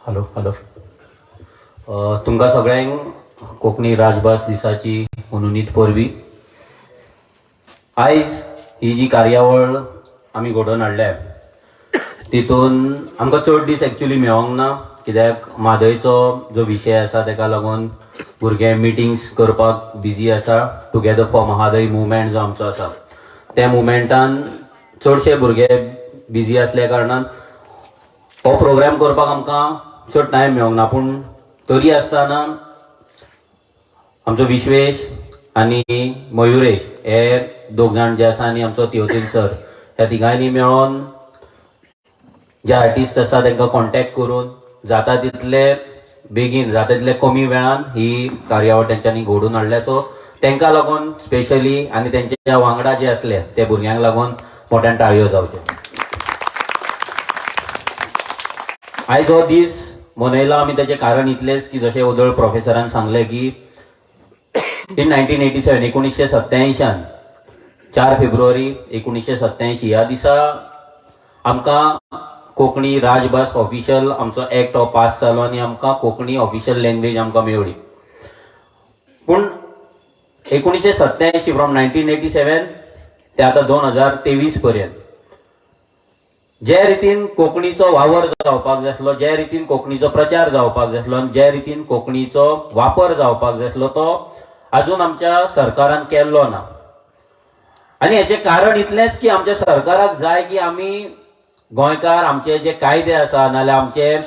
Hello hello, तुमकां सगळ्यांक कोंकणी राजभास दिसाची अनुनीत परबी. आयज ही जी कार्यावळ आमी घडोवन हाडल्या तितून आमकां चड दीस एक्चुली मेळोंक ना, कित्याक म्हादयचो जो विशय आसा तेका लागून भुरगे मिटिंग्स करपाक बिजी आसा. टुगेदर फॉर महादय मुवमेंट जो आमचो आसा त्या मुवमेंटान चडशे भुरगे बिजी आसल्या कारणान हो प्रोग्राम करपाक आमकां चड टायम मेळोंक ना. पूण तरी आसतना आमचो विश्वेश आनी मयुरेश हे दोग जाण जे आसा आनी आमचो तियोतीन सर ह्या तिगांयनी मेळोन जे आर्टिस्ट आसा तांकां कॉन्टेक्ट करून जाता तितले बेगीन, जाता तितले कमी वेळान ही कार्यावळ तेंच्यांनी घडोवन हाडल्या. सो तांकां लागून स्पेशली आनी तेंच्या वांगडा जे आसले ते भुरग्यांक लागून मोठ्यान टाळयो जावच्यो. आयज हो दीस मनयला आमी तेचें कारण इतलेंच की जशें ओदळ प्रोफेसरान सांगलें की इन 1987, 1987 4 फेब्रुवारी 1987 ह्या दिसा आमकां कोंकणी राजभास ऑफिशियल आमचो एक्ट हो पास जालो आनी आमकां कोंकणी ऑफिशियल लँग्वेज आमकां मेवली. पूण 1987, फ्रॉम 1987 ते आतां 2023 पर्यंत जे रितीन कोंकणीचो वावर जावपाक जाय आसलो, जे रितीन कोंकणीचो प्रचार जावपाक जाय आसलो आनी जे रितीन कोंकणीचो वापर जावपाक जाय आसलो तो अजून आमच्या सरकारान केल्लो ना. आनी हेचें कारण इतलेंच की आमच्या सरकाराक जाय की आमी गोंयकार आमचे जे कायदे आसा नाजाल्यार आमचे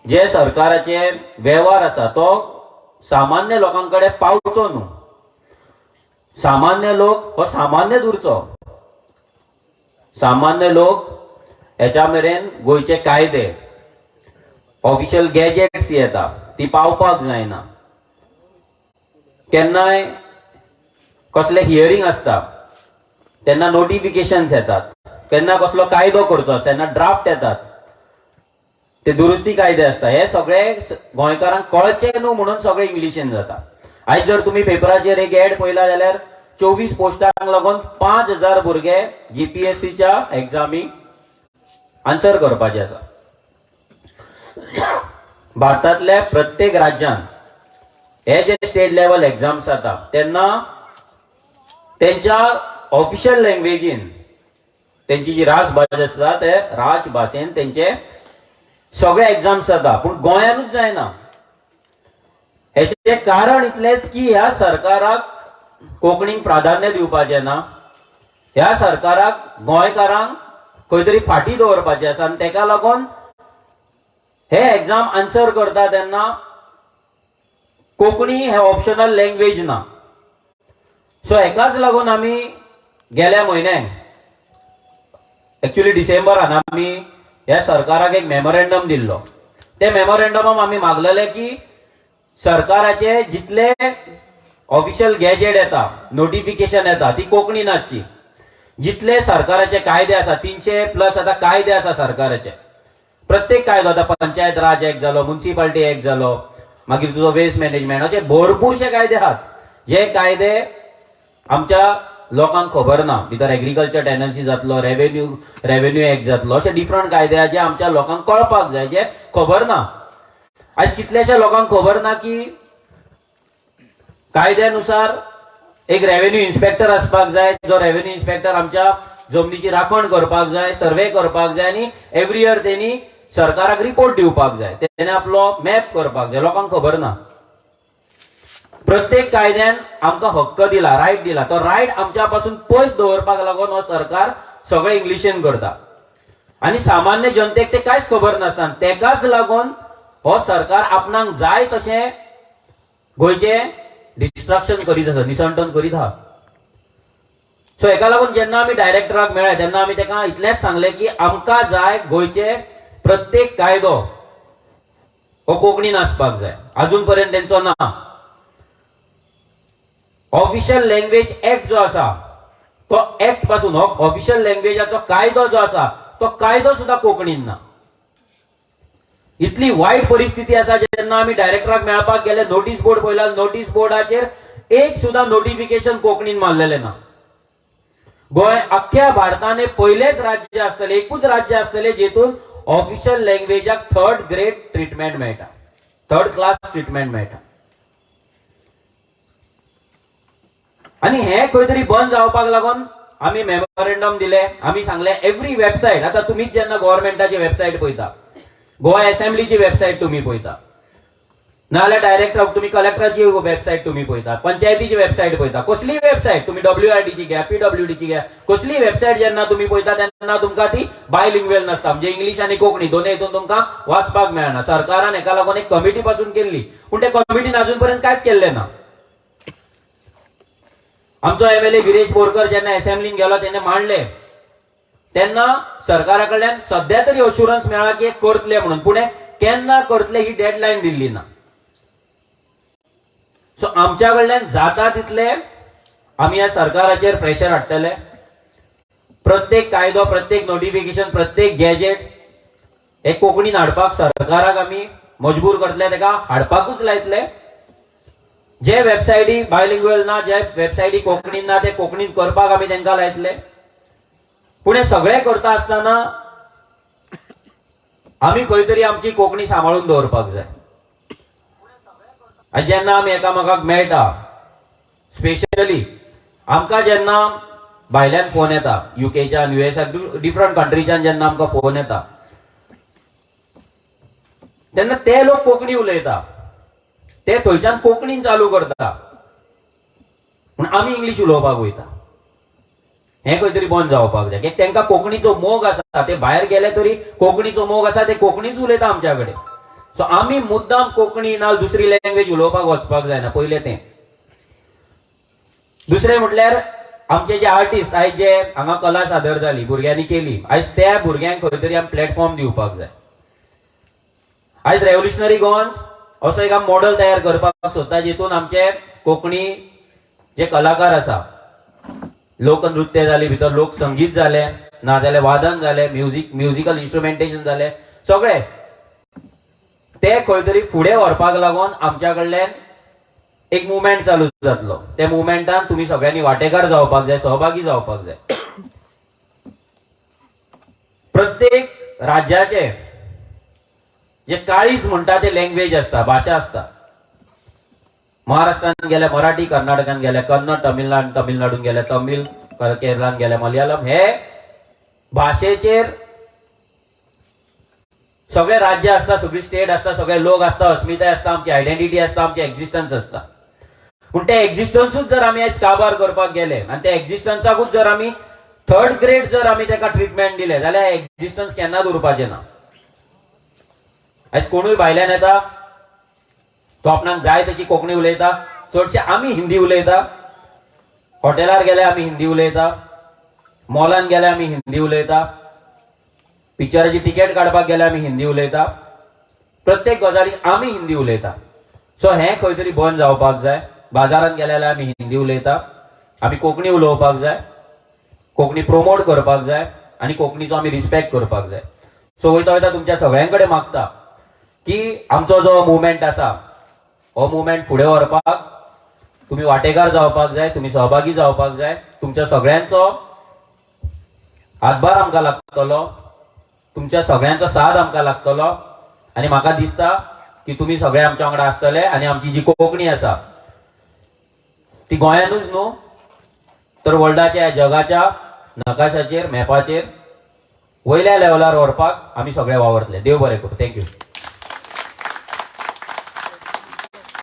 जे सरकाराचे वेव्हार आसा तो सामान्य लोकां कडेन पावचो न्हू, सामान्य लोक हो सामान्यच उरचो, सामान्य लोक हेच्या मेरेन गोंयचे कायदे ऑफिशियल गॅजेट्स येता ती पावपाक जायना. केन्नाय कसले हियरींग आसता तेन्ना नोटिफिकेशन्स येतात, केन्ना कसलो कायदो करचो आसता तेन्ना ड्राफ्ट येतात, ते दुरुस्ती कायदे आसता. हे सगळे गोंयकारांक कळचे न्हू म्हणून सगळे इंग्लिशीन जाता. आयज जर तुमी पेपराचेर एक एड पळयला जाल्यार 24 पोस्टांक लागून 5000 भुरगे जीपीएससीच्या एग्जामीक आन्सर करपाचे आसा. भारतांतल्या प्रत्येक राज्यान हे जे स्टेट लेवल एग्जाम्स जाता तेन्ना तेंच्या ऑफिशियल लँग्वेजीन तेंची जी राजभास आसता ते राजभाशेन तेंचे सगळे एग्जाम्स जाता, पूण गोंयानूच जायना. हेचें कारण इतलेंच की ह्या सरकाराक कोंकणीक प्राधान्य दिवपाचें ना, ह्या सरकाराक गोंयकारांक खंय तरी फाटीं दवरपाचें आसा आनी तेका लागून हे एग्जाम आन्सर करता तेन्ना कोंकणी हे ऑप्शनल लँग्वेज ना. सो हेकाच लागून आमी गेल्या म्हयन्याक, एक्चुली डिसेंबरान आमी ह्या सरकाराक एक मेमोरेंडम दिल्लो. ते मेमोरेंडमाक आमी मागलेले की सरकाराचे जितले ऑफिशियल गॅजेट येता, नोटिफिकेशन येता ती कोंकणी नासची, जितले सरकाराचे कायदे आसा, 300 प्लस आतां कायदे आसा सरकाराचे, प्रत्येक कायदो आतां पंचायत राज एक्ट जालो, मुन्सिपालिटी एक्ट जालो, मागीर तुजो वेस्ट मॅनेजमेंट, अशे भरपूरशे कायदे आहात जे कायदे आमच्या लोकांक खबर ना. भितर एग्रीकल्चर टेनन्सी जातलो, रेव्हेन्यू एक्ट जातलो, अशे डिफरंट कायदे आहा जे आमच्या लोकांक कळपाक जाय, जे खबर ना. आयज कितल्याश्या लोकांक खबर ना की कायद्यानुसार एक रेव्हेन्यू इन्स्पेक्टर आसपाक जाय, जो रेव्हेन्यू इन्स्पेक्टर आमच्या जमनीची राखण करपाक जाय, सर्वे करपाक जाय आनी एवरी इयर तेणी सरकाराक रिपोर्ट दिवपाक जाय, तेणे आपलो मॅप करपाक जाय. लोकांक खबर ना. प्रत्येक कायद्यान आमकां हक्क दिला, रायट दिला, तो रायट आमच्या पासून पयस दवरपाक लागून हो सरकार सगळें इंग्लिशीन करता आनी सामान्य जनतेक ते कांयच खबर नासता. तेकाच लागून हो सरकार आपणाक जाय तशें गोंयचें डिस्ट्रक्शन करीत आसा, निसंटन करीत आहा. सो हेका लागून जेन्ना आमी डायरेक्टराक मेळ्ळे तेन्ना आमी ताका इतलेंच सांगलें की आमकां जाय गोंयचे प्रत्येक कायदो हो कोंकणीन आसपाक जाय, अजून पर्यंत तेंचो ना. ऑफिशियल लँग्वेज एक्ट जो आसा तो एक्ट पासून, हो ऑफिशियल लँग्वेजाचो कायदो जो आसा तो कायदो सुद्दां कोंकणीन ना. इतली वायट परिस्थिती आसा. जेन्ना आमी डायरेक्टराक मेळपाक गेले, नोटीस बोर्ड पळयला, नोटीस बोर्डाचेर एक सुद्दां नोटिफिकेशन कोंकणीन मारलेलें ना. गोंय अख्ख्या भारताने पयलेच राज्य आसतलें, एकूच राज्य आसतलें जेतून ऑफिशियल लँग्वेजाक थर्ड ग्रेड ट्रिटमेंट मेळटा, थर्ड क्लास ट्रिटमेंट मेळटा. आनी हें खंय तरी बंद जावपाक लागून आमी मेमोरेंडम दिले. आमी सांगले एवरी वेबसायट, आतां तुमीच जेन्ना गव्हर्मेंटाची वेबसायट पळयता, गोवा असेंब्लीची वेबसायट तुमी पळयता, नाजाल्यार डायरेक्ट तुमी कलेक्टराची वेबसायट तुमी पळयता, पंचायतीची वेबसायट पळयता, कसलीय वेबसायट तुमी डब्ल्यूआरडीची घ्या, पीडब्ल्यूडीची घ्या, कसलीय वेबसायट जेन्ना तुमी पळयता तेन्ना तुमकां ती बायलिंग्वेल नासता, म्हणजे इंग्लीश आनी कोंकणी दोनूय हितून तुमकां वाचपाक मेळना. सरकारान हेका लागून एक कमिटी पासून केल्ली, पूण त्या कमिटीन अजून पर्यंत कांयच केल्लें ना. आमचो एमएलए विरेश बोरकर जेन्ना असेंब्लीन गेलो, तेन्ना मांडले, तेन्ना सरकारा कडल्यान सध्या तरी अश्युरन्स मेळ्ळा की करतले म्हणून, पूण हे केन्ना करतले ही डेडलायन दिल्ली ना. सो आमच्या कडल्यान जाता तितले आमी ह्या सरकाराचेर प्रेशर हाडटले. प्रत्येक कायदो, प्रत्येक नोटिफिकेशन, प्रत्येक गॅजेट हे कोंकणीन हाडपाक सरकाराक आमी मजबूर करतले, ताका हाडपाकूच लायतले. जे वेबसायटी बायलिंग्वेल ना, जे वेबसायटी कोंकणीन ना, ते कोंकणीन करपाक आमी तांकां लायतले. पूण हे सगळें करता आसतना आमी खंय तरी आमची कोंकणी सांबाळून दवरपाक जाय. आनी जेन्ना आमी एकामेकाक मेळटा, स्पेशली आमकां जेन्ना भायल्यान फोन येता, युकेच्यान, युएसाक, डिफरंट कंट्रीच्यान जेन्ना आमकां फोन येता, तेन्ना ते लोक कोंकणी उलयता, ते थंयच्यान कोंकणीन चालू करता, पूण आमी इंग्लीश उलोवपाक वयता. हें खंय तरी बंद जावपाक जाय, कित्याक तांकां कोंकणीचो मोग आसा. ते भायर गेले तरी कोंकणीचो मोग आसा, ते कोंकणीच उलयता आमच्या कडेन. सो आमी मुद्दाम कोंकणी ना दुसरी लँग्वेज उलोवपाक वचपाक जायना, पयलें तें. दुसरें म्हटल्यार आमचे जे आर्टिस्ट आयज जे हांगा कला सादर जाली, भुरग्यांनी केली, आयज त्या भुरग्यांक खंय तरी आमी प्लॅटफॉर्म दिवपाक जाय. आयज रेव्होल्युशनरी गोवन्स असो एक आमी मॉडल तयार करपाक सोदता, जितून आमचे कोंकणी जे कलाकार आसा, लोकनृत्य जाली, भितर लोकसंगीत जालें, नाजाल्यार वादन जालें, म्युजिकल इन्स्ट्रुमेंटेशन जालें, सगळे ते खंय तरी फुडें व्हरपाक लागून आमच्या कडल्यान एक मुवमेंट चालू जातलो. त्या मुवमेंटान तुमी सगळ्यांनी वांटेकार जावपाक जाय, सहभागी जावपाक जाय. प्रत्येक राज्याचे जे काळीज म्हणटा ते लँग्वेज आसता, भाशा आसता. महाराष्ट्रान गेल्या मराठी, कर्नाटकान गेल्या कन्नड, तमिळनाडून गेल्या तमिळ, केरळान गेल्या मलयाळम. हे भाशेचेर सगळे राज्य आसता, सगळी स्टेट आसता, सगळे लोक आसता, अस्मिताय आसता, आमची आयडेंटिटी आसता, आमची एक्झिस्टन्स आसता. पूण ते एक्झिस्टन्सूच जर आमी आयज काबार करपाक गेले आनी त्या एक्झिस्टन्साकूच जर आमी थर्ड ग्रेड जर आमी ताका ट्रिटमेंट दिले जाल्यार एक्झिस्टन्स केन्नाच उरपाचें ना. आयज कोणूय भायल्यान येता, तो आपणाक जाय तशी कोंकणी उलयता. चडशे आमी हिंदी उलयता. हॉटेलार गेले आमी हिंदी उलयता, मॉलान गेले आमी हिंदी उलयता, पिक्चराची तिकेट काडपाक गेले आमी हिंदी उलयता, प्रत्येक गजालीक आमी हिंदी उलयता. सो हें खंय तरी बंद जावपाक जाय. बाजारांत गेले जाल्यार आमी हिंदी उलयता. आमी कोंकणी उलोवपाक जाय, कोंकणी प्रोमोट करपाक जाय आनी कोंकणीचो आमी रिस्पेक्ट करपाक जाय. सो वयता वयता तुमच्या सगळ्यां कडेन मागता की आमचो जो मुवमेंट आसा, हो मुवमेंट फुडें व्हरपाक तुमी वांटेकार जावपाक जाय, तुमी सहभागी जावपाक जाय. तुमच्या सगळ्यांचो हातभार आमकां लागतलो, तुमच्या सगळ्यांचो साथ आमकां लागतलो आनी म्हाका दिसता की तुमी सगळे आमच्या वांगडा आसतले आनी आमची जी कोंकणी आसा ती गोंयानूच न्हू तर वर्ल्डाच्या, जगाच्या नकाशाचेर, मॅपाचेर वयल्या लेवलार व्हरपाक आमी सगळे वावरतले. देव बरें करूं. Thank you.